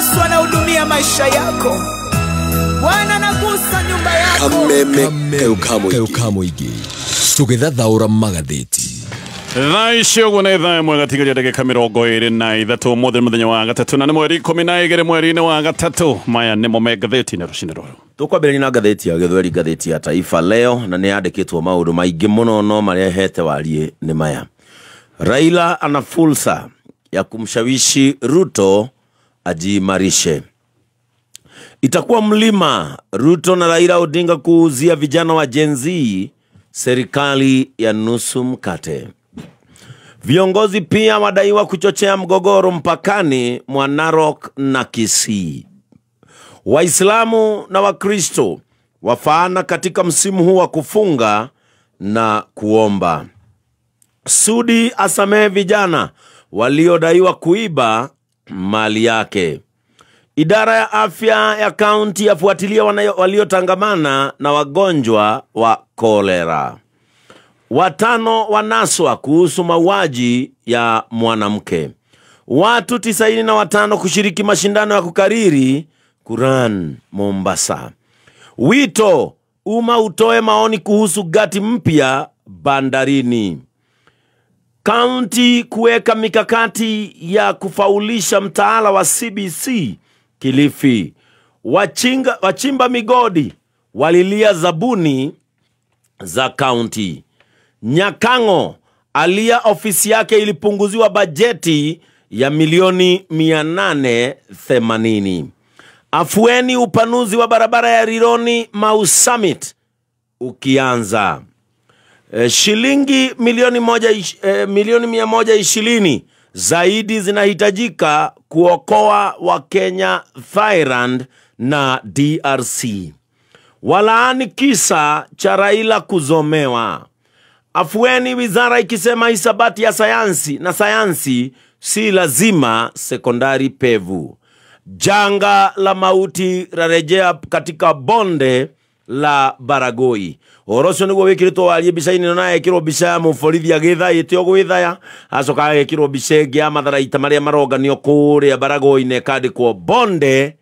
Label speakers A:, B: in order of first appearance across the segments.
A: Yesu anahudumia maisha yako. Bwana anagusa nyumba yako.
B: Kameme kayũ ka mũingĩ tũgĩthathaũra magathĩti.
C: Thaa ici ũguo nĩ thaa 1 gatigaria ndagĩka 23 ũmũthĩ mũthenya wa gatatũ na nĩ mweri 12 mweri-inĩ wa gatatũ. Maya nĩmo me ngathĩti-inĩ rũcinĩ rũrũ.
D: Tũkwambĩrĩria na ngathĩti ya Gĩthweri, ngathĩti ya Taifa Leo, na nĩ yandĩkĩtwo maũndũ maingĩ mũno, no marĩa hete wariĩ nĩ maya: Raila ana fursa ya kumshawishi Ruto ajiimarishe. Itakuwa mlima Ruto na Raila Odinga kuuzia vijana wa Gen Z serikali ya nusu mkate. Viongozi pia wadaiwa kuchochea mgogoro mpakani mwa Narok na Kisii. Waislamu na Wakristo wafaana katika msimu huu wa kufunga na kuomba. Sudi asamehe vijana waliodaiwa kuiba mali yake. Idara ya afya ya kaunti yafuatilia waliotangamana na wagonjwa wa kolera. 5 wanaswa kuhusu mauaji ya mwanamke. Watu 95 kushiriki mashindano ya kukariri Quran Mombasa. Wito umma utoe maoni kuhusu gati mpya bandarini. Kaunti kuweka mikakati ya kufaulisha mtaala wa CBC Kilifi. Wachimba migodi walilia zabuni za kaunti. Nyakango alia ofisi yake ilipunguziwa bajeti ya milioni 880. Afueni upanuzi wa barabara ya Rironi Mau Summit ukianza. Shilingi milioni 120 zaidi zinahitajika kuokoa wa Kenya, Thailand na DRC. Walaani kisa cha Raila kuzomewa. Afueni wizara ikisema hisabati ya sayansi na sayansi si lazima sekondari pevu. Janga la mauti rarejea katika bonde la Baragoi. Ũhoro ũcio nĩguo wĩkĩrĩtwo warie mbica-inĩ ĩno, na ĩkĩrwo mbica ya mũborithi agĩthaĩte o gwĩthaya, acoka agekĩrwo mbica ĩngĩ ya matharaita marĩa maronganio kũrĩa Baragoi-inĩ, ĩkandĩkwo bonde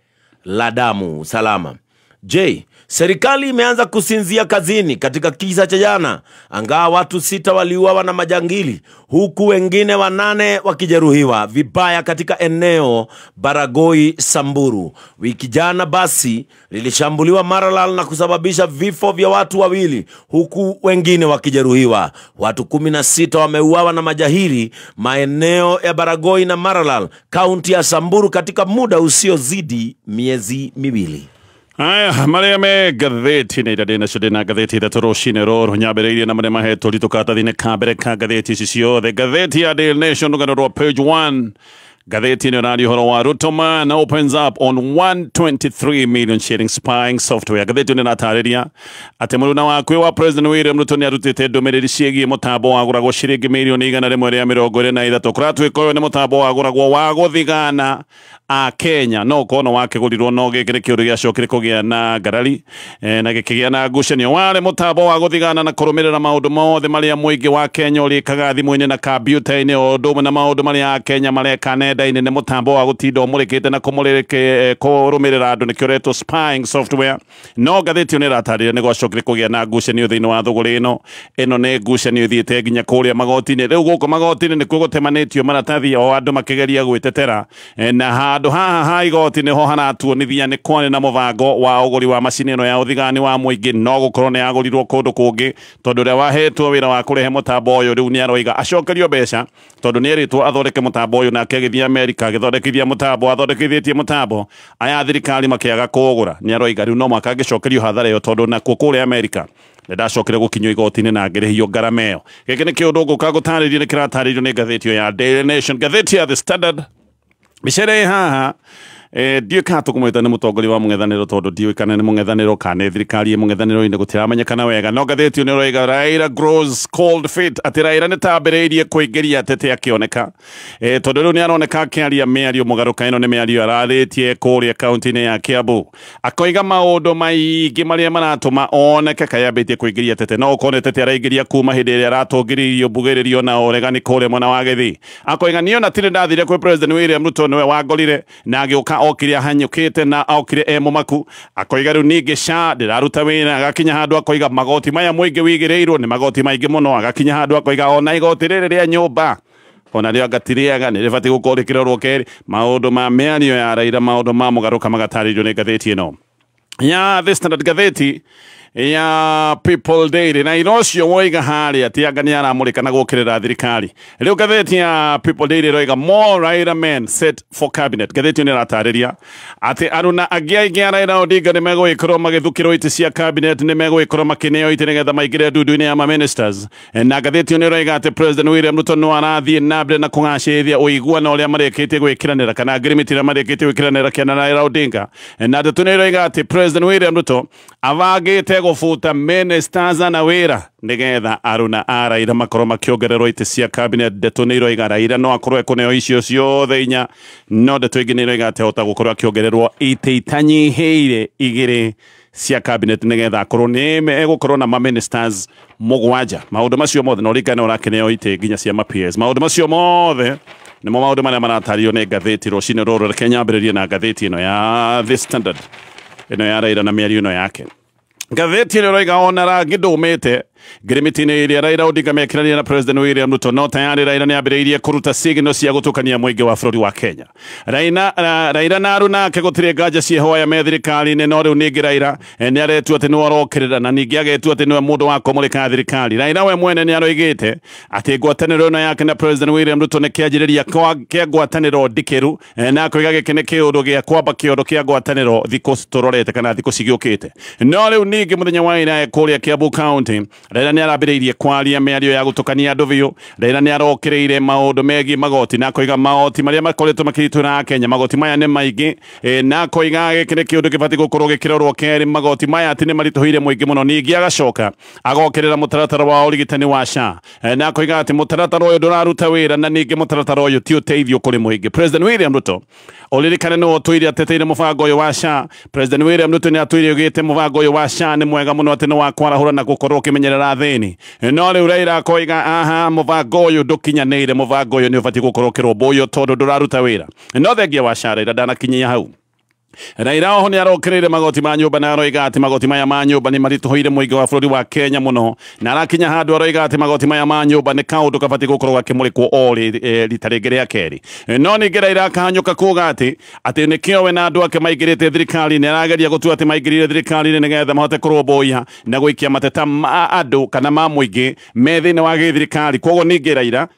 D: la damu salama. J, serikali imeanza kusinzia kazini katika kisa cha jana, angaa watu 6 waliuawa na majangili huku wengine 8 wakijeruhiwa vibaya katika eneo Baragoi Samburu. Wiki jana basi lilishambuliwa Maralal na kusababisha vifo vya watu 2 huku wengine wakijeruhiwa. Watu 16 wameuawa na majahili maeneo ya Baragoi na Maralal, kaunti ya Samburu, katika muda usiozidi miezi 2.
C: Aya, marĩa me ngathĩti-inĩ ira ndĩnacio ndĩna ngathĩti ithatũ rũcinĩ rũrũ, nyambĩrĩirie na marĩa mahetwo ritũ karatathi-inĩ ka mbere ka ngathĩti ici ciothe. Ngathĩti ya Daily Nation rũgano rwa page 1, ngathĩti ĩno ĩraria ũhoro wa Ruto man opens up on 123 million shilling spying software. Ngathĩti ĩno ĩratarĩria atĩ mũruna wakwe wa President William Ruto nĩ arutĩte ndũmĩrĩri ciĩgiĩ mũtambo wagũragwo ciringi mirioni 123. Kũratuĩka ũyũ nĩ mũtambo wagũragwo wa gũthigana a Kenya, no kono wakĩgũrirwo no gĩkĩ nĩ kĩũndũ gĩacokire kũgĩa na ngarari na gĩkĩgĩa na ngucanio. Warĩ mũtambo wa gũthigana na kũrũmĩrĩra maũndũ mothe marĩa mũingĩ wa Kenya ũrĩkaga thimũ-inĩ na kambiuta-inĩ, o ũndũ ũmwe na maũndũ marĩa a Kenya mareka nenda-inĩ. Nĩ mũtambo wa gũtinda ũmũrĩkĩte na kũrũmĩrĩra andũ, nĩkĩo ũretwo spying software. No ngathĩti ĩyo nĩ ĩratarĩria nĩ gwacokire kũgĩa na ngucanio thĩinĩ wa thũgũrĩ ĩno. Ĩno nĩ ngucanio ĩthiĩte nginya kũrĩa magoti-inĩ. Rĩu gũkũ magoti-inĩ nĩkuo gũtemanĩtio maratathi o andũ makĩgeria gwĩtetera, na handũ haha ha igoti nĩho haratuonithia nĩ kwarĩ na mũbango wa ũgũri wa macini ĩno ya ũthigani wa mũingĩ, no gũkorwo nĩ yagũrirwo kũndũ kũngĩ, tondũ ũrĩa wahetwo wĩra wa kũrehe mũtambo ũyũ rĩu nĩ aroiga acokerio mbeca, tondũ nĩ erĩtwo athondeke mũtambo ũyũ, nake agĩthiĩ Amerika agĩthondekithia mũtambo, athondekithĩtie mũtambo, aya thirikari makĩaga kũũgũra. Nĩ aroiga rĩu no mũhaka angĩcokerio hathara ĩyo, tondũ nakuo kũrĩa Amerika ndacokire gũkinyio igoti-inĩ na ngĩrĩhio ngarama ĩyo. Gĩkĩ nĩ kĩũndũ ngũka gũtarĩrio, nĩ kĩratarĩrio nĩ ngathĩti ĩyo ya Daily Nation. Ngathĩti ya The Standard, mbica ĩrĩa ĩ haha, ndiũĩ kana tũkũmwĩta nĩ mũtongoria wa mũng'ethanĩro, tondũ ndiũĩ kana nĩ mũng'ethanĩro kana nĩ thirikari ĩ mũng'ethanĩro-inĩ, gũtiramenyekana wega. No ngathĩti ĩyo nĩ ĩroiga Raila grows cold feet, atĩ Raila nĩ tambĩrĩirie kũingĩria atete akĩoneka, tondũ rĩu nĩ aroneka akĩaria mĩario mũgarũka. Ĩno nĩ mĩario ararĩtie kũrĩa kaunti-inĩ ya Kiambu, akoiga maũndũ maingĩ marĩa maratũma oneke kayambĩtie kũingĩria tete. No ũkorwo nĩ tete araingĩria kuma hĩndĩ ĩrĩa aratũngĩrĩirio mbugĩrĩrio na ũregani kũrĩa mwena wa Gĩthii. Akoiga niĩ ona tirĩ ndathire kwĩ President William Ruto, nĩwe wangorire na agĩũka okire ahanyũkĩte na okire e mũmaku akoiga rĩu ningĩ SHA ndĩraruta wĩra agakinya handũ akoiga magoti maya mũingĩ wigĩrĩirwo nĩ magoti maingĩ mũno agakinya handũ akoiga ona igoti rĩrĩ rĩa nyũmba ona rĩo angatiriaga nĩ rĩbatiĩ gũkorwo rĩkĩrorwo kerĩ. Maũndũ ma mĩario ya Raila, maũndũ ma mũgarũka magatarĩrio nĩ ngathĩti ĩno ya The Standard, ngathĩti ya People Daily. Na ira ũcio woiga harĩa atĩ anga nĩ aramũrĩka na gũkĩrĩra thirikari. Rĩu ngathĩti ya People Daily ĩroiga more Raila men set for cabinet. Ngathĩti ĩyo nĩ ĩratarĩria atĩ aruna angĩ aingĩ a Raila Odinga nĩ megũgĩkorwo magĩthukĩrwo itĩ cia cabinet, nĩ megũgĩkorwo makĩneo itĩ nĩgetha maingĩre ndundu-inĩ ya ma-ministers. Na ngathĩti ĩyo nĩ ĩroiga atĩ President William Ruto no arathiĩ na mbere na kũgacĩrithia ũiguano ũrĩa marĩkĩtie gwĩkĩranĩra kana agreement ĩrĩa marĩkĩtie gwĩkĩranĩra kĩana na Raila Odinga. Na ndeto nĩ ĩroiga atĩ President William Ruto abangĩte gũbuta ministers na wĩra nĩgetha aruna a Raila makorwo makĩongererwo itĩ cia cabinet. Ndeto nĩ iroiga Raila no akorwo ekũneo icio ciothe inya, no ndeto ĩngĩ nĩ iroiga atĩ ahota gũkorwo akĩongererwo itĩ itanyihĩire igĩrĩ cia cabinet nĩgetha akorwo nĩ egũkorwo na ma-ministers 7. Maũndũ macio mothe no ririkane ũrakĩneo itĩ nginya cia ma-PS. Maũndũ macio mothe nĩmo maũndũ marĩa maratario nĩ ngathĩti rũcinĩ rũrũ. Reke nyambĩrĩrie na ngathĩti ĩno ya The Standard, ĩno ya Raila na mĩario ĩno yake. Ngathĩti ĩno ĩroiga ona rangi ndũmĩte ngirimiti-inĩ ĩrĩa Raila Odinga mekĩranire na President William Ruto, no tayari Raila nĩ ambĩrĩirie kũruta signal cia gũtukania mũingĩ wa bũrũri wa Kenya. Raila na aruna ake gũtirĩ nganja ciĩhoya me thirikari-inĩ, no rĩu ningĩ Raila nĩ aretua atĩ nĩwe ũrokĩrĩra na ningĩ agetua atĩ nĩwe mũndũ wa kũmũrĩka thirikari. Raila we mwene nĩ aroigĩte atĩ ngwatanĩro ĩno yake na President William Ruto nĩ kĩanjĩrĩria kĩa ngwatanĩro ndikĩru, na akoiga gĩkĩ nĩ kĩũndũ gĩa kwamba kĩondo kĩa ngwatanĩro thikũ tũrorete kana thikũ cigĩũkĩte. No rĩu ningĩ mũthenya wa ira kũrĩa Kiambu County, Raila nĩ arambĩrĩirie kwaria mĩario ya gũtukania andũ biũ. Raila nĩ arokĩrĩire maũndũ megiĩ magoti na akoiga magoti marĩa makoretwo makĩritũra Akenya, magoti maya nĩ maingĩ, na akoiga gĩkĩ nĩ kĩũndũ gĩbatiĩ gũkorwo gĩkĩrorwo kerĩ. Magoti maya atĩ nĩ maritũhĩire mũingĩ mũno. Ningĩ agacoka agokĩrĩra mũtaratara wa ũrigitani wa SHA, na akoiga atĩ mũtaratara ũyũ ndũraruta wĩra na ningĩ mũtaratara ũyũ ti ũteithio kũrĩ mũingĩ. President William Ruto ũririkane nĩwe ũtũire ateteire mũbango ũyũ wa SHA. President William Ruto nĩ atũire oigĩte mũbango ũyũ wa SHA nĩ mwega mũno, atĩ nĩ wa kwarahũra na gũkorwo ũkĩmenyerera athĩni. No rĩu Raila akoiga aha, mũbango ũyũ ndũkinyanĩire, mũbango ũyũ nĩ ũbatiĩ gũkorwo ũkĩrũmbũiyo tondũ ndũraruta wĩra. No thengia wa SHA, Raila ndanakinyia hau. Raila oho nĩ arokĩrĩire magoti ma nyũmba na aroiga atĩ magoti maya ma nyũmba nĩ maritũhĩire mũingĩ wa bũrũri wa Kenya mũno, na arakinya handũ aroiga atĩ magoti maya ma nyũmba nĩ kaũndũ kabatiĩ gũkorwo gakĩmũrĩkwo o rita rĩngĩ rĩa kerĩ. No ningĩ Raila akahanyũka kuga atĩ nĩkĩo we na andũ ake maingĩrĩte thirikari-inĩ, arageria gũtua atĩ maingĩrire thirikari-inĩ nĩgetha mahote kũrũmbũiya na gũikia mateta ma andũ kana ma mũingĩ me thĩinĩ wa gĩthirikari. Koguo ningĩ Raila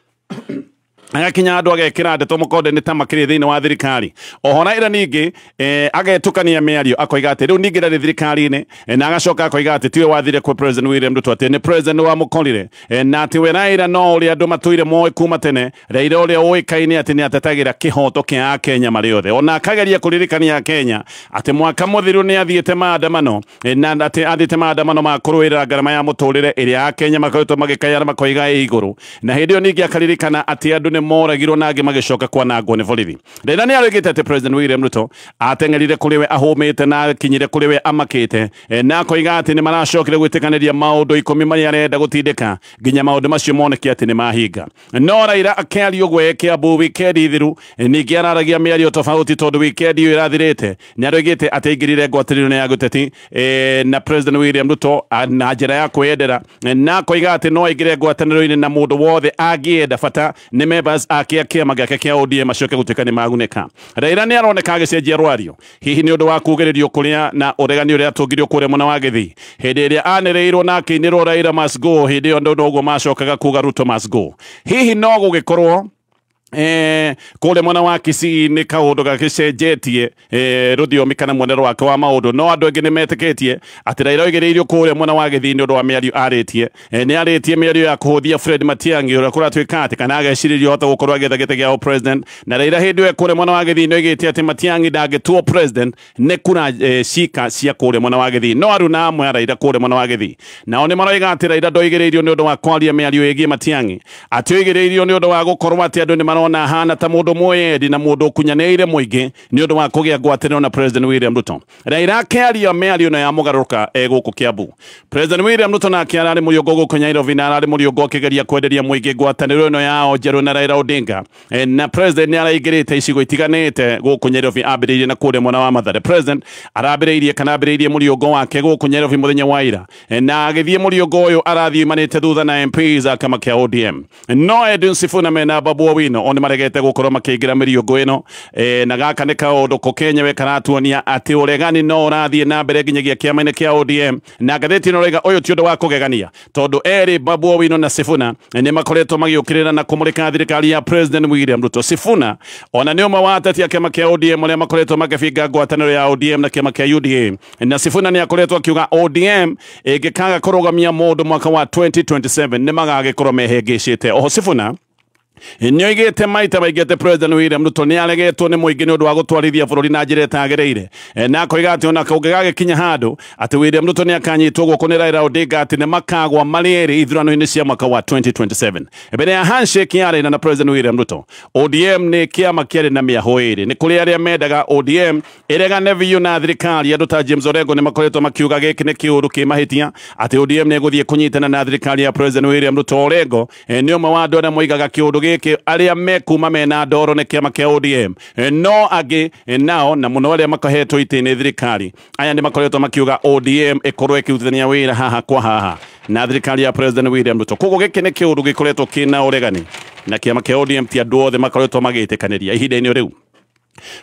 C: agakinya andũ agekĩra ndeto mũkonde nĩ ta makĩrĩ thĩinĩ wa thirikari. Oho Raila ningĩ agetukania mĩario akoiga atĩ rĩu ningĩ ndarĩ thirikari-inĩ, na agacoka akoiga atĩ tiwe wathire kwĩ President William Ruto, atĩ nĩ President wamũkorire, na atĩ we Raila no ũrĩa andũ matũire moĩ kuma tene, Raila ũrĩa ũĩkaine atĩ nĩ atetagĩra kĩhoto kĩa Akenya marĩ othe. Ona akageria kũririkania Akenya atĩ mwaka mũthiru nĩ athiĩte maandamano, na atĩ athiĩte maandamano ma kũrũĩrĩra ngarama ya mũtũrĩre ĩrĩa Akenya makoretwo magĩkaya na makoiga ĩ igũrũ. Na hĩndĩ ĩyo ningĩ akaririkana atĩ andũ nĩ moragirwo na angĩ magĩcoka kwanangwo nĩ borithi. Raila nĩ aroigĩte atĩ President William Ruto ateng'erire kũrĩ we ahũmĩte na akinyire kũrĩ we amakĩte, na akoiga atĩ nĩ maracokire gwĩtĩkanĩria maũndũ 10 marĩa arenda gũtindĩka nginya maũndũ macio moneke atĩ nĩ mahinga. No Raila akĩaria ũguo e Kiambu wikendi thiru, ningĩ araragia mĩario tofauti tondũ wikendi ĩyo ĩrathirĩte nĩ aroigĩte atĩ aingĩrire ngwatanĩro ya gũteti na President William Ruto na njĩra ya kwĩyendera, na akoiga atĩ no aingĩre ngwatanĩro-inĩ na mũndũ wothe angĩenda, bata nĩ members ake a kĩama gĩake kĩa ODM macoke gũtuĩka nĩ magunĩka. Raila nĩ aroneka agĩcenjia rwario, hihi nĩ ũndũ wa kugĩrĩrio kũrĩa na ũregani ũrĩa atũngirio kũrĩa mwena wa Gĩthii hĩndĩ ĩrĩa anĩrĩirwo na akĩinĩrwo Raila must go. Hĩndĩ ĩyo andũ noguo macokaga kuga Ruto must go. Hihi no gũgĩkorwo kũrĩa mwena wa Kisii nĩ kaũndũ gagĩcenjetie rũthiomi kana mwonero wake wa maũndũ. No andũ aingĩ nĩ metĩkĩtie atĩ Raila oigĩrĩirio kũrĩa mwena wa Gĩthii nĩ ũndũ wa mĩario arĩtie. Nĩ arĩtie mĩario ya kũhũthia Fred Matiang'i ũrĩa kũratuĩka atĩ kana agecirĩrio hota gũkorwo agĩetha gĩtĩ gĩa president. Na Raila hĩndĩ ĩyo kũrĩa mwena wa Gĩthii nĩ oigĩte atĩ Matiang'i ndangĩtuo president nĩ kura cika cia kũrĩa mwena wa Gĩthii. No aruna amwe a Raila kũrĩa mwena wa Gĩthii nao nĩ maroiga atĩ Raila ndoigĩrĩirio nĩ ũndũ wa kwaria mĩario ĩgiĩ Matiang'i, atĩ oigĩrĩirio nĩ ũndũ wa gũkorwo atĩ andũ nĩ marona hana ta mundu mwendi na mundu kunyanĩire mũingĩ nĩ ũndũ wa kũgĩa ngwatanĩro na President William Ruto. Raila akĩaria mĩario ĩno ya mũgarũrũka e gũkũ Kiambu. President William Ruto nake ararĩ mũriũngũ gũkũ Nairobi na ararĩ mũriũngũ akĩgeria kwenderia mũingĩ ngwatanĩro ĩno yao njerũ na Raila Odinga. Na President nĩ araingĩrĩte icigo itiganĩte gũkũ Nairobi, ambĩrĩirie na kũrĩa mwena wa Mathare. President arambĩrĩirie kana ambĩrĩirie mũriũngũ wake gũkũ Nairobi mũthenya wa ira, na agĩthiĩ mũriũngũ ũyũ arathiĩ umanĩte thutha na MPs a kĩama kĩa ODM. No Edwin Sifuna mena Babu Owino o nĩ maregete gũkorwo makĩingĩra mĩriũngũ ĩno, na gaka nĩ kaũndũ ko kenyewe karatuonia atĩ ũregani no ũrathiĩ na mbere nginyagia kĩama-inĩ kĩa ODM. Na ngathĩti ĩno ĩroiga ũyũ ti ũndũ wa kũgegania tondũ erĩ Babu Owino na Sifuna nĩ makoretwo magĩũkĩrĩra na kũmũrĩka thirikari ya President William Ruto. Sifuna ona nĩ ũmwe wa ateti a kĩama kĩa ODM arĩa makoretwo makĩbinga ngwatanĩro ya ODM na kĩama kĩa UDA. Na Sifuna nĩ akoretwo akiuga ODM ĩngĩkaga kũrũgamia mũndũ mwaka wa 2027 nĩ magagĩkorwo mehĩngĩcĩte. Oho Sifuna nĩoigĩte maita maingĩ atĩ President William Ruto nĩ aregetwo nĩ mũingĩ nĩ ũndũ wa gũtwarithia bũrũri na njĩra ĩtagĩrĩire, na akoiga atĩ ona kũngĩgagĩkinya handũ atĩ William Ruto nĩ akanyitwo guoko nĩ Raila Odinga atĩ nĩ makagwa marĩ erĩ ithurano-inĩ cia mwaka wa 2027. Mbere ya handshake ya Raila na President William Ruto, ODM nĩ kĩama kĩarĩ na mĩahũ ĩrĩ. Nĩ kũrĩ arĩa mendaga ODM ĩregane biũ na thirikari. Andũ ta James Orengo nĩ makoretwo makiuga gĩkĩ nĩ kĩũndũ kĩ mahĩtia atĩ ODM nĩ ĩgũthiĩ kũnyitana na thirikari ya President William Ruto. Orengo nĩ ũmwe wa andũ arĩa moigaga kĩũndũ gĩkĩ arĩa mekuma mena ndoro nĩ kĩama kĩa ODM. No angĩ nao na mũno arĩa makahetwo itĩ nĩ thirikari aya nĩ makoretwo makiuga ODM ĩkorwo ĩkĩrutithania wĩra haha kwa haha na thirikari ya President William Ruto. Koguo gĩkĩ nĩ kĩũndũ gĩkoretwo kĩna ũregani na kĩama kĩa ODM ti andũ othe makoretwo magĩtĩkanĩria ihinda-inĩ rĩu.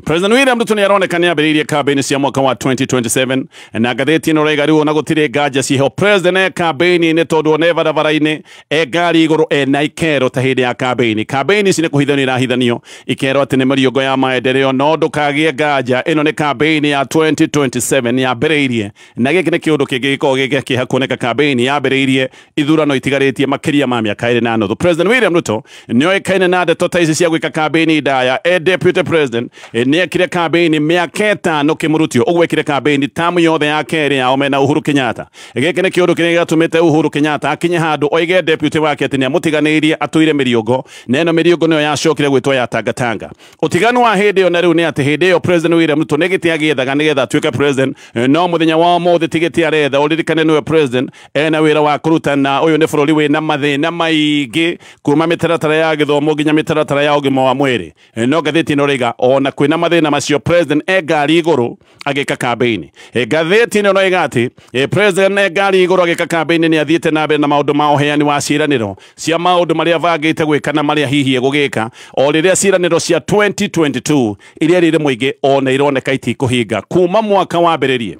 C: President William Ruto nĩ aroneka nĩ ambĩrĩirie kambĩini cia mwaka wa 2027, na ngathĩti ĩno ĩroiga rĩu ona gũtirĩ nganja ciho President e kambĩini-inĩ tondũ ona e barabara-inĩ e ngari igũrũ ena ikero ta hĩndĩ ya kambĩini. Kambĩini ici nĩ kũhithanio irahithanio ikerwo atĩ nĩ mĩriũngo ya maendeleo, no ndũkagĩe nganja ĩno nĩ kambĩini ya 2027 yambĩrĩirie, na gĩkĩ nĩ kĩũndũ kĩngĩ gĩkoragwo gĩ kĩeha kuoneka kambĩini yambĩrĩirie ithurano itigarĩtie makĩria ma mĩaka 2.5. President William Ruto nĩoĩkaine na ndeto ta ici cia gwĩka kambĩini ndaya. E deputy president nĩ ekire kambĩini mĩaka 5 kĩmũrutio, ũguo ekire kambĩini tamu yothe ya kerĩ yao mena Uhuru Kenyatta. Gĩkĩ nĩ kĩũndũ kĩrĩa gĩatũmĩte Uhuru Kenyatta akinye handũ oige deputy wake atĩ nĩamũtiganĩirie atũire mĩriũngũ, na ĩno mĩriũngũ nĩyo yacokire gwĩtwo ya Tangatanga. Ũtiganu wa hĩndĩ ĩyo na rĩu nĩ atĩ hĩndĩ ĩyo President William Ruto nĩ gĩtĩ agĩethaga nĩgetha atuĩke president, no mũthenya wa ũmũthĩ ti gĩtĩ aretha. Ũririkane nĩwe president ena wĩra wa kũruta, na ũyũ nĩ bũrũri wĩna mathĩna maingĩ kuma mĩtaratara ya gĩthomo nginya mĩtaratara ya ũgima wa mwĩrĩ. No ngathĩti ĩno ĩroiga ona kwĩna mathĩna macio President e ngari igũrũ agĩka kambĩini. Ngathĩti ĩno ĩroiga atĩ President e ngari igũrũ agĩka kambĩini nĩ athiĩte na mbere na maũndũ ma ũheani wa ciĩranĩro cia maũndũ marĩa abangĩte gwĩka na marĩa hihi egũgĩka, o rĩrĩa ciĩranĩro cia 2022 iria rĩrĩ mũingĩ ona ironeka itikũhinga kuma mwaka wambĩrĩrie.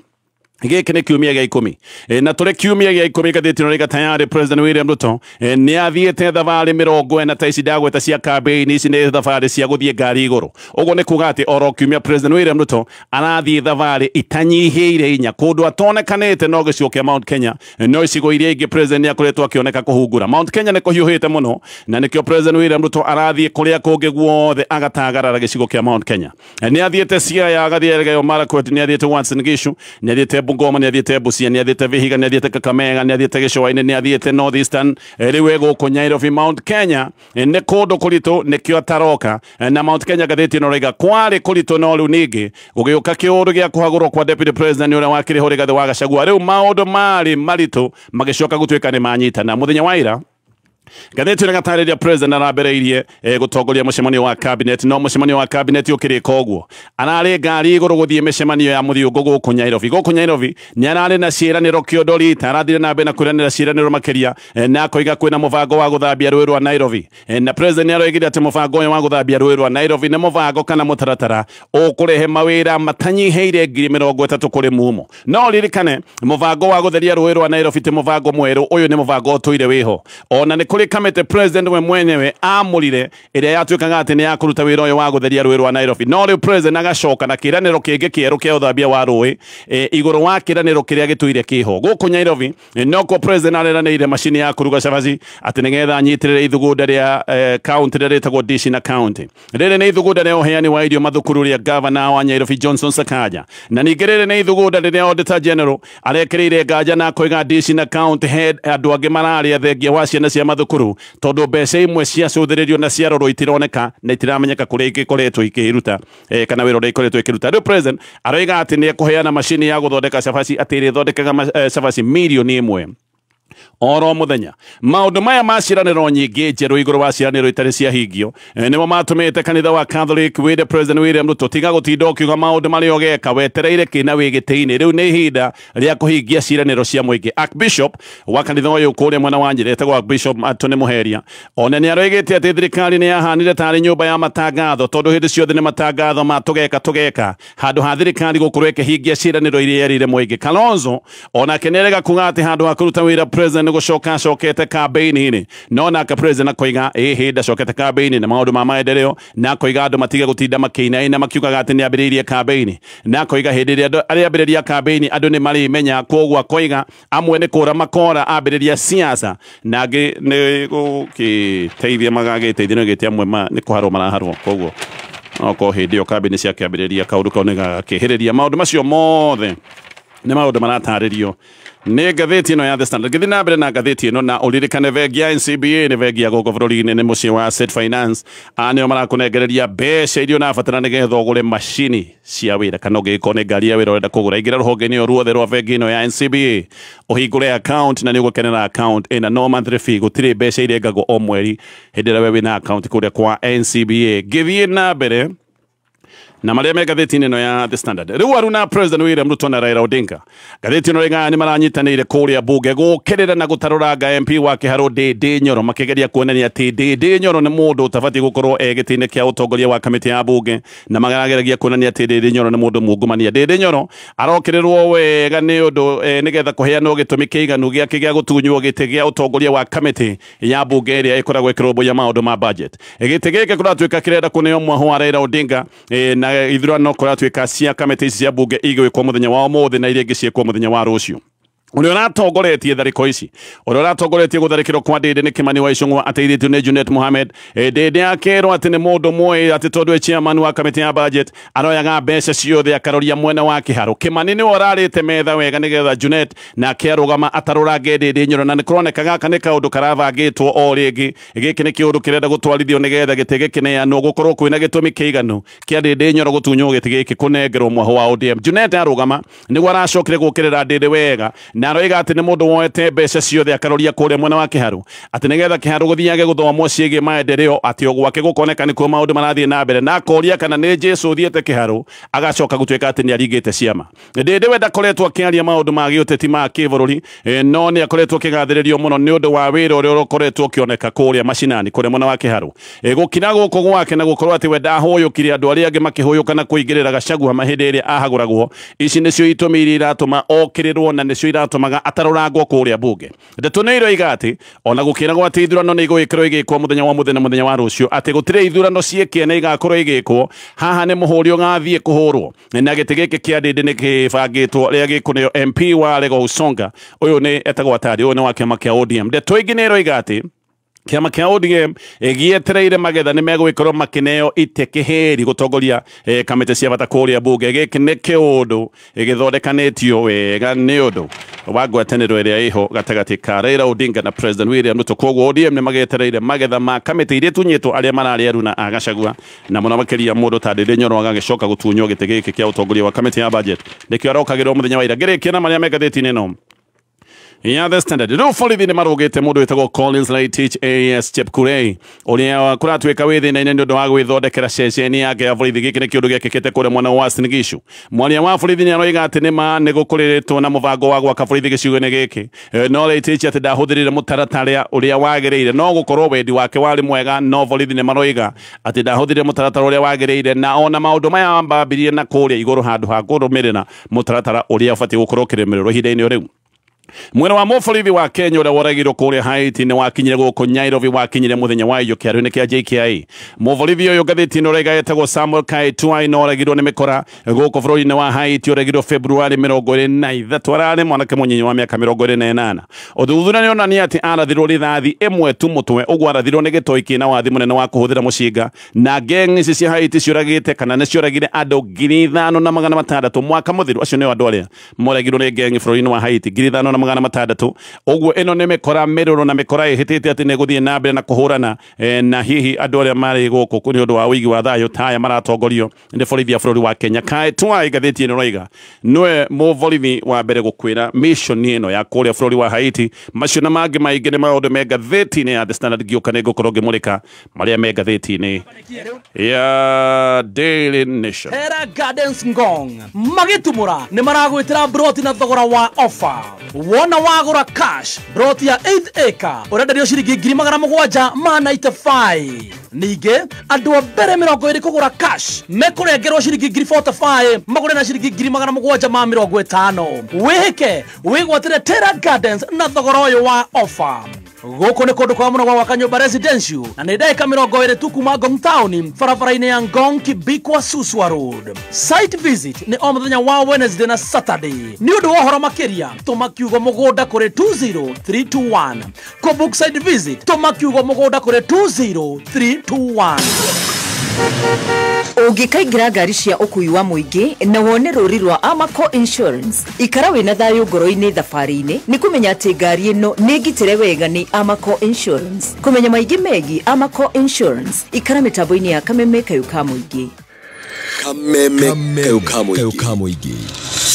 C: Gĩkĩ nĩ kiumia gĩa 10, na tũrĩ kiumia gĩa 10 ngathĩti ĩno ĩroiga tayarĩ President William Ruto nĩ athiĩte thabarĩ 40 ta ici ndagweta cia kambĩini. Ici nĩ thabarĩ cia gũthiĩ ngari igũrũ, ũguo nĩ kuga atĩ oro kiumia President William Ruto arathiĩ thabarĩ itanyihĩire 4 kũndũ atonekanĩte no gĩcigo kĩa Mount Kenya, no icigo iria ingĩ President nĩ akoretwo akĩoneka kũhungura. Mount Kenya nĩ kũhiũhĩte mũno, na nĩkĩo President William Ruto arathiĩ kũrĩa kũngĩ guothe agatagarara gĩcigo kĩa Mount Kenya. Nĩ athiĩte Siaya, agathiĩ Elgeyo Marakwet, nĩ athiĩte Uasin Gishu, nĩ athiĩte Bungoma, nĩ athiĩte Busia, nĩ athiĩte Vihiga, nĩ athiĩte Kakamega, nĩ athiĩte Gĩcũa-inĩ, nĩ athiĩte North Eastern, rĩu egũkũ Nairobi. Mount Kenya nĩ kũndũ kũritũ, nĩkĩo ataroka. Na Mount Kenya ngathĩti ĩno ĩroiga kwarĩ kũritũ, no rĩu ningĩ gũgĩũka kĩũndũ gĩa kũhagũrwo kwa deputy president ũrĩa wakĩrĩ ho Rigathĩ wa Gachagua. Rĩu maũndũ marĩ maritũ magĩcoka gũtuĩka nĩ manyitana. Mũthenya wa ira ngathĩti ĩno ĩgatarĩria President arambĩrĩirie gũtongoria mũcemanio wa cabinet, no mũcemanio wa cabinet ũkĩrĩka ũguo ararĩ ngari igũrũ gũthiĩ mĩcemanio ya mũthiũngũ gũkũ Nairobi. Gũkũ Nairobi nĩ ararĩ na ciĩranĩro kĩondo rita, arathire na mbere na kwĩranĩra ciĩranĩro makĩria, na akoiga kwĩna mũbango wa gũthambia rũĩ rwa Nairobi. Na President nĩ aroigire atĩ mũbango ũyũ wa gũthambia rũĩ rwa Nairobi nĩ mũbango kana mũtaratara ũkũrehe mawĩra matanyihĩire 30,000 kũrĩ mumo. No ririkane mũbango wa gũtheria rũĩ rwa Nairobi ti mũbango mwerũ, ũyũ nĩ mũbango ũtũire wĩho. Ona nĩ kũrĩ kamĩtĩ President we mwenyewe amũrire ĩrĩa yatuĩkaga atĩ nĩ ya kũruta wĩra ũyũ wa gũtheria rũĩ rwa Nairobi. No rĩu President agacoka na kĩĩranĩro kĩngĩ kĩerũ kĩa ũthambia wa rũĩ igũrũ wa kĩĩranĩro kĩrĩa gĩtũire kĩho gũkũ Nairobi. Nokuo President areranĩire macini ya kũruga cabaci atĩ nĩgetha anyitĩrĩre ithugunda rĩa county rĩrĩa rĩtagwo Dishi na County. Rĩrĩ nĩ ithugunda rĩa ũheani wa irio mathukuru rĩa Governor wa Nairobi Johnson Sakaja, na ningĩ rĩrĩ nĩ ithugunda rĩrĩa Auditor General arekĩrĩire nganja na akoiga Dishi na County head andũ angĩ mararĩa thengia wa ciana cia mathukuru. mathukuru tondu mbeca imwe ciacũthĩrĩrio na ciarorwo itironeka na itiramenyeka kũrĩa igĩkoretwo ikĩruta kana wĩra ũrĩa ikoretwo ĩkĩruta. Rĩu president aroiga atĩ nĩ ekũheana macini ya gũthondeka cabaci atĩ ĩrĩthondekaga cabaci 1 million oro muthenya. Maundu maya ma ciraniro nyingĩ njerũ igũrũ wa ciraniro itarĩ ciahingio nĩmo matũmĩte kanitha wa Catholic wĩre President William Ruto tiga gũtinda ũkiuga maũndũ marĩa ũgeka wetereire kĩna wĩ gĩtĩ-inĩ, rĩu nĩ ihinda rĩa kũhingia ciraniro cia mũingĩ. Archbishop wa kanitha ũyũ kũrĩa mwena wa Nyĩrĩ etagwo Archbishop Anthony Muheria ona nĩ aroigĩte atĩ thirikari nĩ yahanire tarĩ nyũmba ya matangatho tondũ hĩndĩ ciothe nĩ matangatho ma tũgeka tũgeka handũ ha thirikari gũkorwo ĩkĩhingia ciraniro iria yerĩire mũingĩ. Kalonzo onake nĩ arega kuga atĩ handũ ha kũruta wĩra president gũcoka acokete kambĩini-inĩ, no nake president akoiga ĩhĩ ndacokete kambĩini na maũndũ ma maendeleo, na akoiga andũ matige gũtinda makĩinaina makiugaga atĩ nĩ ambĩrĩirie kambĩini, na akoiga hĩndĩ ĩrĩa andũ arĩambĩrĩria kambĩini andũ nĩ marĩmenya. Koguo akoiga amwe nĩ kũra makora ambĩrĩria siasa na angĩ nĩ gũkĩteithia magagĩteithia nĩ gĩte amwe nĩ kũharwo maraharwo. Koguo okorwo hĩndĩ ĩyo kambĩini ciakĩambĩrĩria kaũndũ kau nĩ gagakĩhĩrĩria. Maũndũ macio mothe nĩ maũndũ maratarĩrio nĩ ngathĩti ĩno ya The Standard. Ngĩthiĩ na mbere na ngathĩti ĩno na ũririkane bengi ya NCBA nĩ bengi ya gũkũ bũrũri-inĩ, nĩ mũciĩ wa Asset Finance. Nĩo marakũnengereria mbeca iria ũrabatara nĩgetha ũgũre macini cia wĩra kana ũngĩgĩkorwo nĩ ngari ya wĩra ũrenda kũgũra. Ingĩra rũhonge-inĩ o ruothe rwa bengi ĩno ya NCBA ũhingũre account na nĩ ũgũkenera account ĩna no monthly fee, gũtirĩ mbeca irengagwo o mweri hĩndĩ ĩrĩa we wĩna account kũrĩa kwa NCBA. Ngĩthiĩ na mbere na marĩa me ngathĩti-inĩ ĩno ya The Standard, rĩu aruna President William Ruto na Raila Odinga, ngathĩti ĩno rĩga nĩ maranyitanĩire kũrĩa bunge gũkĩrĩra na gũtarũranga MP wa Kĩharũ Ndindi Nyoro, makĩgeria kuonania atĩ Ndindi Nyoro nĩ mũndũ ũtabatiĩ gũkorwo e gĩtĩ-inĩ kĩa ũtongoria wa kamĩtĩ ya bunge, na marageragia kuonania atĩ Ndindi Nyoro nĩ mũndũ mungumania. Ndindi Nyoro arokĩrĩrwo wega nĩ ũndũ nĩgetha kũheanwo gĩtũmi kĩiganu gĩake gĩa gũtunywo gĩtĩ gĩa ũtongoria wa kamĩtĩ ya bunge ĩrĩa ĩkoragwo ĩkĩrũmbũiya maũndũ ma budget. Gĩtĩ gĩkĩ kũratuĩka kĩrenda kũneo mwahũ wa Raila Odinga na ithurano kũratuĩka cia kamĩtĩ ici cia bunge igwĩkwo mũthenya wa ũmũthĩ na iria ingĩ ciĩkwo mũthenya wa rũciũ. Ũrĩa ũratongoretie tharĩko ici, ũrĩa ũratongoretie gũtharĩkĩrwo kwa Ndindi nĩ Kimani wa Ichung'wa ateithĩtio nĩ Junet Mohamed. Ndindi akerwo atĩ nĩ mũndũ mũĩ atĩ tondũ e chairman wa kamĩtĩ ya budget aroyaga mbeca ciothe akaroria mwena wa Kĩharũ. Kimani nĩwe ũrarĩte metha wega nĩgetha Junet nake arũgama atarũrange Ndindi Nyoro, na nĩ kũroneka gaka nĩ kaũndũ karabangĩtwo o rĩngĩ. Gĩkĩ nĩ kĩũndũ kĩrenda gũtwarithio nĩgetha gĩtĩ gĩkĩneanwo gũkorwo kwĩna gĩtũmi kĩiganu kĩa Ndindi Nyoro gũtunywo gĩtĩ gĩkĩ kũnengerwo mwahũ wa ODM. Junet arũgama nĩguo aracokire gũkĩrĩra Ndindi wega na aroiga atĩ nĩ mũndũ woete mbeca ciothe akaroria kũrĩa mwena wa Kĩharũ, atĩ nĩgetha Kĩharũ gũthiage gũthomwo ciĩgiĩ maendeleo, atĩ o gwake gũkoneka nĩkuo maũndũ marathiĩ na mbere, na akoria kana nĩ Jesũ ũthiĩte Kĩharũ agacoka gũtuĩka atĩ nĩ aringĩte ciama. Ndindi we ndakoretwo akĩaria maũndũ ma gĩũteti ma kĩbũrũri, no nĩ akoretwo akĩgathĩrĩrio mũno nĩ ũndũ wa wĩra ũrĩa ũkoretwo ũkĩoneka kũrĩa macinani kũrĩa mwena wa Kĩharũ. Gũkira gũkũ gwake na gũkorwo atĩ we ndahũyũkire andũ arĩa angĩ makĩhũyũka na kũingĩrĩra Gachagua hĩndĩ ĩrĩa ahagũragwo, ici nĩcio itũmi iria iratũma okĩrĩrwo na nĩcio iratũmaga atarũrangwo kũrĩa bunge. Ndeto nĩ iroiga atĩ ona gũkĩragwo atĩ ithurano nĩ igũgĩkorwo igĩkwo mũthenya wa mũthenya mũthenya wa rũciũ, atĩ gũtirĩ ithurano ciĩkĩene igakorwo igĩkwo haha nĩ mũhũri ũgathiĩ kũhũrwo na gĩtĩ gĩkĩ kĩa Ndindi nĩ kĩbangĩtwo rĩa gĩkũneo MP wa Lego Usonga, ũyũ nĩ etagwo Atari, ũyũ nĩ wa kĩama kĩa ODM. Ndeto ĩngĩ nĩ ĩroiga atĩ kĩama kĩa ODM gĩetereire magetha nĩ megũgĩkorwo makĩneo itĩ kĩhĩri gũtongoria kamĩtĩ cia bata kũrĩa bunge. Gĩkĩ nĩ kĩũndũ gĩthondekanĩtio wega nĩ ũndũ wa ngwatanĩro ĩrĩa ĩho gatagatĩ ka Raila Odinga na President William Ruto. Koguo ODM nĩ magĩetereire magetha ma kamĩtĩ iria itunyĩtwo arĩa mararĩ aruna a Gachagua, na mũno makĩria mũndũ ta Ndindi Nyoro agagĩcoka gũtunywo gĩtĩ gĩkĩ kĩa ũtongoria wa kamĩtĩ ya budget, nĩkĩo arokagĩrwo mũthenya wa ira. Ngĩrĩkia na marĩa me ngathĩti-inĩ ĩno ya The Standard, rĩu borithi nĩ marũgĩte mũndũ wĩtagwo Collins Laitich AS Chepkurei ũrĩa kũratuĩka wĩ thĩna-inĩ nĩ ũndũ wa gwĩthondekera ceceni yake ya borithi. Gĩkĩ nĩ kĩũndũ gĩekĩkĩte kũrĩa mwena wa Uasin Gishu. Mwaria wa borithi nĩ aroiga atĩ nĩ ma nĩ gũkũrĩrĩtwo na mũbango wa gwaka borithi gĩcigo-inĩ gĩkĩ, no Laitich atĩ ndahũthĩrire mũtaratara ũrĩa wagĩrĩire. No gũkorwo wendi wake warĩ mwega, no borithi nĩ maroiga atĩ ndahũthĩrire mũtaratara ũrĩa wagĩrĩire, na ona maũndũ maya mambirie na kũrĩa igũrũ handũ ha kũrũmĩrĩra mũtaratara ũrĩa ũbatiĩ gũkorwo ũkĩrũmĩrĩrwo ihinda-inĩ rĩu. Mwena wa mũborithi wa Kenya ũrĩa woragirwo kũrĩa Haiti nĩ wakinyire gũkũ Nairobi, wakinyire mũthenya wa iyo kĩarũ-inĩ kĩa JKIA. Mũborithi ũyũ ngathĩti ĩno ũraiga etagwo Samuel Kaetuai na oragirwo nĩ mĩkora gũkũ bũrũri-inĩ wa Haiti, oragirwo Februari 23, ararĩ mwanake mũnyinyi wa mĩaka 28. Ũthuthuria nĩ onania atĩ arathirwo rithathi ĩmwe tu mũtwe, ũguo arathirwo nĩ gĩtoi kĩna wathi mũnene wa kũhũthĩra mũcinga, na gang ici cia Haiti ciũragĩte kana nĩ ciũragire andũ 5600 mwaka mũthiru. Acio nĩo andũ arĩa moragirwo nĩ gang bũrũri-inĩ wa Haiti, 5600. 5,600. Ũguo ĩno nĩ mĩkora mĩrũrũ na mĩkora ĩhĩtĩte atĩ nĩ gũthiĩ na mbere na kũhũrana na hihi andũ arĩa marĩ gũkũ nĩ ũndũ wa ũigi wa thayũ taya maratongorio nĩ borithi ya bũrũri wa Kenya. Kaĩ twai ngathĩti ĩno ĩroiga nĩwe mũborithi wa mbere gũkwĩra mission ĩno ya kũrĩa bũrũri wa Haiti. Macio na mangĩ maingĩ nĩ maũndũ me ngathĩti-inĩ ya The Standard. Ngĩũka nĩ ngũkorwo ngĩmũrĩka marĩa me ngathĩti-inĩ ya Daily Nation.
E: Hera Gardens Ngong magitumura nĩ maragwĩtĩra broti na thogora wa offer. Wona wagũra cash broti ya 8 acre ũrenderio ciringi 795. Ningĩ andũ a mbere 20 kũgũra cash mekũrengerwo ciringi 45,000 magũre na ciringi 750. Wĩhĩke wĩgwatĩre Terra Gardens na thogora ũyũ wa offer. Gũkũ nĩ kũndũ kwa mũno gwa gwaka nyũmba residential na nĩ ndagĩka 20 tu kuma Ngong Town barabara-inĩ ya Ngong Kibikwa Suswa Road. Site visit nĩ o mũthenya wa Wednesday na Saturday. Nĩ ũndũ wa ũhoro makĩria tũma kiugo mũgũnda kũrĩ 20321. Kũbook site visit tũma kiugo mũgũnda kũrĩ 20321.
F: Ũngĩkaingĩra ngari cia ũkui wa mũingĩ na wone rũri rwa Amaco Insurance, ikara wĩna thayũ ngoro-inĩ thabarĩ-inĩ nĩ kũmenya atĩ ngari ĩno nĩ ngitĩre wega nĩ Amaco Insurance. Kũmenya maingĩ megiĩ Amaco Insurance, ikara mĩtambo-inĩ ya Kameme Kayũ ka Mũingĩ.
B: Kameme Kayũ ka Mũingĩ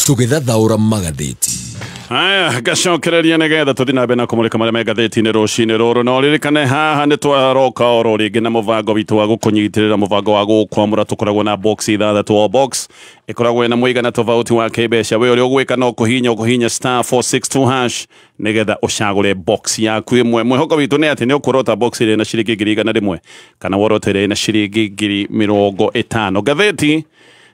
B: tũgĩthathaũra magathĩti.
C: Aya, ngacokereria nĩgetha tũthiĩ na mbere na kũmũrĩka marĩa me ngathĩti-inĩ rũcinĩ rũrũ. Na ũririkane haha nĩ twaroka oro rĩngĩ na mũbango witũ wa gũkũnyitĩrĩra, mũbango wa gũkwamũra. Tũkoragwo na box ithathatũ, o box ĩkoragwo ĩna mũigana tofauti wa kĩmbeca. We ũrĩa ũgwĩka no kũhihinya ũkũhihinya *462# nĩgetha ũcagũre box yaku ĩmwe. Mwĩhoko witũ nĩ atĩ nĩ ũkũrota box ĩrĩa ĩna ciringi 100,000 kana worote ĩrĩa ĩna ciringi 50,000. Ngathĩti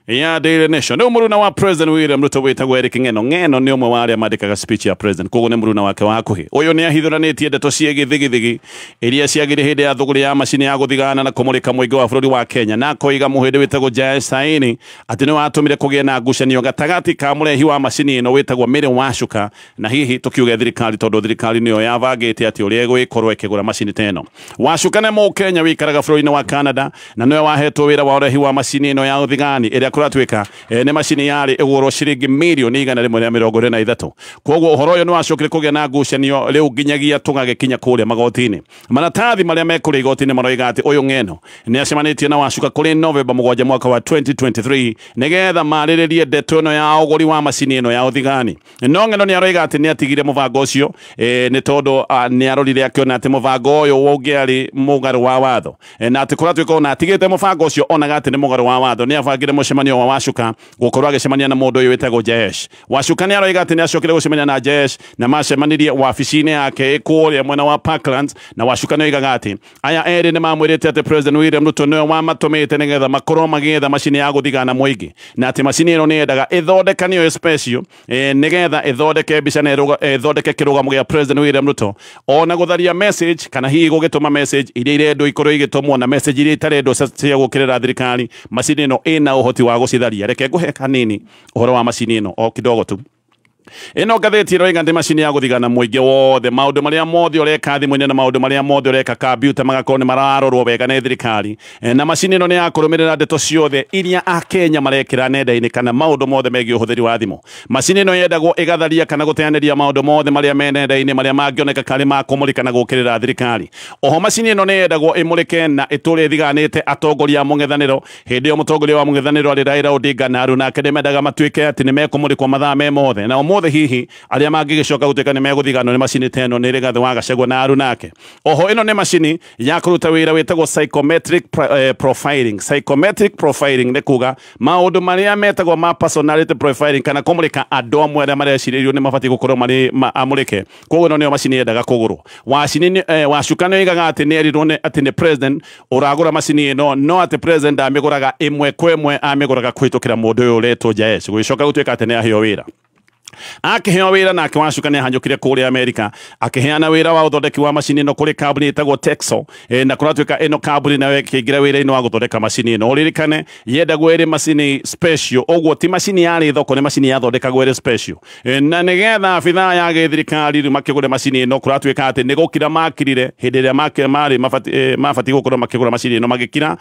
C: ya Daily Nation. Nĩ mũruna wa President William Ruto wĩtagwo Eric Ng'eno. Ng'eno nĩ ũmwe wa arĩa mandĩkaga speech ya President, koguo nĩ mũruna wake wa hakuhĩ. Ũyũ nĩ ahithũranĩtie ndeto ciĩgiĩ thigithigi iria ciagire hĩndĩ ya thũgũrĩ ya macini ya gũthigana na kũmũrĩka mũingĩ wa bũrũri wa Kenya, na akoiga mũhĩndĩ wĩtagwo Jael Saini atĩ nĩ watũmire kũgĩe na ngucanio gatagatĩ ka mũrehi wa macini ĩno wĩtagwo Mary Wacuka na hihi tũkiuge thirikari, tondũ thirikari nĩyo yabangĩte atĩ ũrĩa ĩgũgĩkorwo ĩkĩgũra macini ta ĩno. Wacuka nĩ Mũkenya wĩikaraga bũrũri-inĩ wa Canada na nĩwe wahetwo wĩra wa ũrehi wa macini ĩno ya ũthigani ĩrĩa kũratuĩka nĩ macini yarĩ ĩgũrwo ciringi mirioni 123. Koguo ũhoro ũyũ nĩ wacokire kũgĩa na ngucanio rĩu nginyagia tũgagĩkinya kũrĩa magoti-inĩ. Maratathi marĩa me kũrĩa igoti-inĩ maroiga atĩ ũyũ Ng'eno nĩ acemanĩtie na Wacuka kũrĩ Novemba 7 mwaka wa 2023 nĩgetha marĩrĩrie ndeto ĩno ya ũgũri wa macini ĩno ya ũthigani. No Ng'eno nĩ aroiga atĩ nĩ atigire mũbango ũcio nĩ tondũ nĩ arorire akĩona atĩ mũbango ũyũ ũngĩarĩ mũgarũ wa watho, na atĩ kũratuĩka ona atigĩte mũbango ũcio onaga atĩ nĩ mũgarũ wa watho. Nĩ abangire mũcemanio wa Wacuka gũkorwo agĩcemania na mũndũ ũyũ wĩtagwo Jayesh. Wacuka nĩ aroiga atĩ nĩ acokire gũcemania na Jayesh na macemanirie wabici-inĩ yake kũrĩa mwena wa Parklands, na Wacuka nĩ oigaga atĩ aya erĩ nĩ mamwĩrĩte atĩ President William Ruto nĩwe wamatũmĩte nĩgetha makorwo magĩetha macini ya gũthigana mũingĩ, na atĩ macini ĩno nĩ yendaga ĩthondekanio special nĩgetha ĩthondeke mbica na ĩthondeke kĩrũgamo gĩa President William Ruto, ona gũtharia message kana hihi gũgĩtũma message iria irendwo ikorwo igĩtũmwo na message iria itarendwo cia gũkĩrĩra thirikari. Macini ĩno ĩna ũhoti wa gũcitharia. Reke ngũhe kanini ũhoro wa macini ĩno o kidogo tu. Ĩno ngathĩti ĩroiga atĩ macini ya gũthigana mũingĩ wothe, maũndũ marĩa mothe ũreka thimũ-inĩ na maũndũ marĩa mothe ũreka kambiuta magakorwo nĩ mararorwo wega nĩ thirikari. Na macini ĩno nĩ ya kũrũmĩrĩra ndeto ciothe iria Akenya marekĩra nenda-inĩ kana maũndũ mothe megiĩ ũhũthĩri wa thimũ. Macini ĩno yendagwo ĩgatharia kana gũteanĩria maũndũ mothe marĩa me nenda-inĩ marĩa mangĩoneka karĩ ma kũmũrĩka na gũkĩrĩra thirikari. Oho macini ĩno nĩ yendagwo ĩmũrĩke na ĩtũre ĩthiganĩte atongoria a mũng'ethanĩro. Hĩndĩ ĩyo mũtongoria wa mũng'ethanĩro arĩ Raila Odinga na aruna ake nĩ mendaga matuĩke atĩ nĩ mekũmũrĩkwo mathaa me mothe, na ũmũthĩ hihi arĩa mangĩgĩcoka gũtuĩka nĩ megũthiganwo nĩ macini ta ĩno nĩ Rigathĩ wa Gachagua na aruna ake. Oho ĩno nĩ macini ya kũruta wĩra wĩtagwo psychometric profiling. Psychometric profiling nĩ kuga maũndũ marĩa metagwo ma personality profiling kana kũmũrĩka andũ amwe arĩa marecirĩrio nĩ mabatiĩ gũkorwo marĩ amũrĩke. Koguo ĩno nĩyo macini yendaga kũgũrwo. Wacuka nĩ oigaga atĩ nĩ erirwo atĩ nĩ president ũragũra macini ĩno, no atĩ president amĩgũraga ĩmwe kwa ĩmwe, amĩgũraga kũhĩtũkĩra mũndũ ũyũ ũretwo Jayesh. Gũgĩcoka gũtuĩka atĩ nĩ aheo wĩra. Akĩheo wĩra nake Wacuka nĩ ahanyũkire kũrĩa Amerika akĩheana wĩra wa ũthondeki wa macini ĩno kũrĩ kambuni ĩtagwo Texo, na kũratuĩka ĩno kambuni nayo ĩkĩingĩra wĩra-inĩ wa gũthondeka macini ĩno. Ũririkane yendagwo ĩrĩ macini special, ũguo ti macini yarĩ thoko, nĩ macini yathondekagwo ĩrĩ special, na nĩgetha abithaa ya gĩthirikari rĩu makĩgũre macini ĩno kũratuĩka atĩ nĩ gũkira makirire hĩndĩ ĩrĩa marĩ mabatiĩ gũkorwo makĩgũra macini ĩno magĩkira,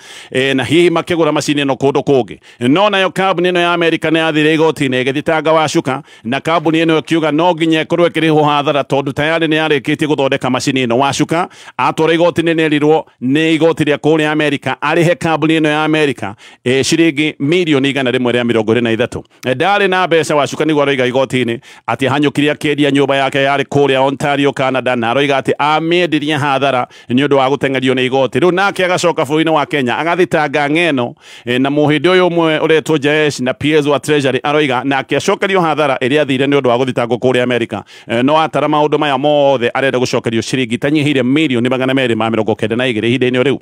C: na hihi makĩgũra macini ĩno kũndũ kũngĩ. No nayo kambuni ĩno ya Amerika nĩ yathire igoti-inĩ ĩgĩthitanga Wacuka na na kambuni ĩno ĩkiuga no nginya ĩkorwo ĩkĩrĩhwo hathara tondũ tayari nĩ yarĩkĩtie gũthondeka macini ĩno. Wacuka atwara igoti-inĩ nĩerirwo nĩ igoti rĩa kũrĩa Amerika arĩhe kambuni ĩno ya Amerika ciringi mirioni 123. Ndarĩ na mbeca. Wacuka nĩguo aroiga igoti-inĩ atĩ ahanyũkire akĩendia nyũmba yake yarĩ kũrĩa Ontario, Canada, na aroiga atĩ amĩendirie hathara nĩ ũndũ wa gũteng'erio nĩ igoti. Rĩu nake agacoka bũrũri-inĩ wa Kenya agathitanga ng'eno na mũhĩndĩ ũyũ ũmwe ũretwo Jaesh na PS wa Treasury aroiga nake acokerio hathara ĩrĩa athire nĩ ũndũ wa gũthitangwo kũrĩa Amerika. No atara maũndũ maya mothe arenda gũcokerio ciringi itanyihĩire mirioni 292 ihinda-inĩ rĩu.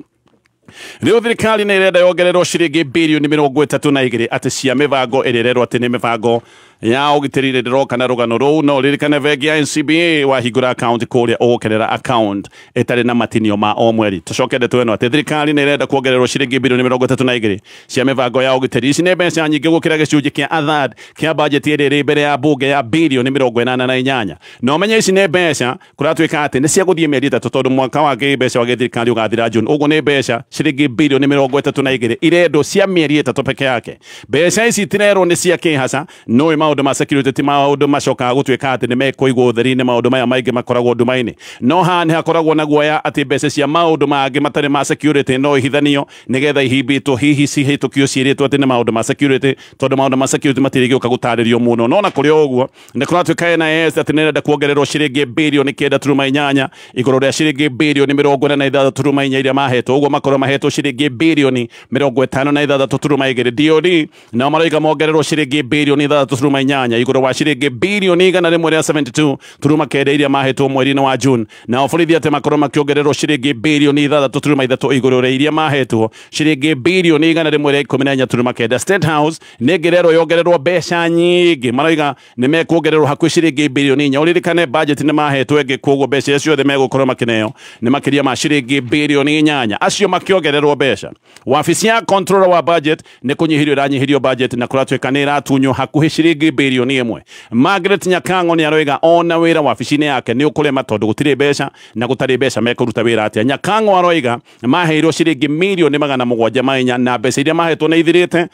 C: Rĩu thirikari nĩ ĩrenda yongererwo ciringi birioni 32 atĩ cia mĩbango ĩrĩa ĩrerwo atĩ nĩ mĩbango ya ũgitĩri ĩrĩa ndĩroka na rũgano rũu. No ririkane bengi ya NCBA wahingũra account kũrĩa ũgũkenera account ĩtarĩ na matinio ma o mweri. Tũcoke ndeto ĩno atĩ thirikari nĩ ĩrenda kuongererwo ciringi birioni 32 cia mĩbango ya ũgitĩri. Ici nĩ mbeca nyingĩ gũkĩra gĩcunjĩ kĩa athad kĩa bajeti ĩrĩa ĩrĩ mbere ya bunge ya birioni 88. Na ũmenye ici nĩ mbeca kũratuĩka atĩ nĩ cia gũthiĩ mĩeri 3 tondũ mwaka wa kĩmbeca wa gĩthirikari ũgathira June. Ũguo nĩ mbeca ciringi birioni 32 irendwo cia mĩeri 3 peke yake. Mbeca ici itirerwo nĩ cia kĩhaca no maũndũ ma security ti maũndũ macokaga gũtuĩka atĩ nĩ mekũigwo ũtheri-inĩ. Maũndũ maya maingĩ makoragwo nduma-inĩ, no haha nĩ hakoragwo na guoya atĩ mbeca cia maũndũ mangĩ matarĩ ma security no ihithanio nĩgetha ihimbĩtwo hihi cihĩtũkio ciĩrĩtwo atĩ nĩ maũndũ ma security, tondũ maũndũ ma security matirĩgĩũka gũtarĩrio mũno. No na kũrĩ o ũguo nĩ kũratuĩka NIS atĩ nĩ ĩrenda kuongererwo ciringi birioni 9.8 igũrũ rĩa ciringi birioni 46.4 iria mahetwo. Ũguo makorwo mahetwo ciringi birioni 56.2. DOD nao maroiga mongererwo ciringi birioni 6.8 igũrũ wa ciringi birioni 172.9 iria mahetwo mweri-inĩ wa June. Nao borithi atĩ makorwo makĩongererwo ciringi birioni 6.3 igũrũ rĩa iria mahetwo ciringi birioni 114.9. State House nĩ ĩngĩrerwo yongererwo mbeca nyingĩ, maroiga nĩ mekuongererwo hakuhĩ ciringi birioni 4. Ũririkane budget nĩ mahetwo ĩngĩ, koguo mbeca icio ciothe megũkorwo makĩneo nĩ makĩria ma ciringi birioni 8. Acio makĩongererwo mbeca. Wabici ya controller wa budget nĩ kũnyihĩrio ĩranyihĩrio budget na kũratuĩka nĩ ĩratunywo hakuhĩ ciringi birioni 1. Margaret Nyakango nĩ aroiga ona wĩra wabici-inĩ yake nĩ ũkũrema tondũ gũtirĩ mbeca na gũtarĩ mbeca mekũruta wĩra atĩa. Nyakango aroiga maheirwo ciringi mirioni 704 na mbeca iria mahetwo nĩ ithirĩte,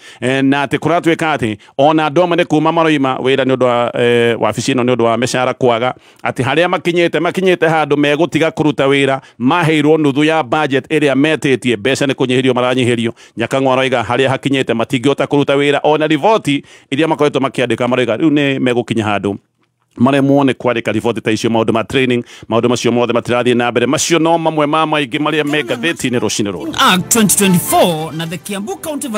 C: na atĩ kũratuĩka atĩ ona andũ amwe nĩ kuma maroima wĩra nĩ ũndũ wa wabici ĩno nĩ ũndũ wa mĩcara kwaga, atĩ harĩa makinyĩte handũ megũtiga kũruta wĩra maheirwo nuthu ya budget ĩrĩa metĩtie, mbeca nĩ kũnyihĩrio maranyihĩrio. Nyakango aroiga harĩa hakinyĩte matingĩhota kũruta wĩra ona riboti iria makoretwo makĩandĩka maroiga rĩu nĩ megũkinya handũ maremwo nĩ kwandĩka riboti ta icio. Maũndũ ma training, maũndũ macio mothe matirathiĩ na mbere. Macio no mamwe ma maingĩ marĩa me ngathĩti-inĩ rũcinĩ rũrũ.
G: Act 2024 na the Kiambu County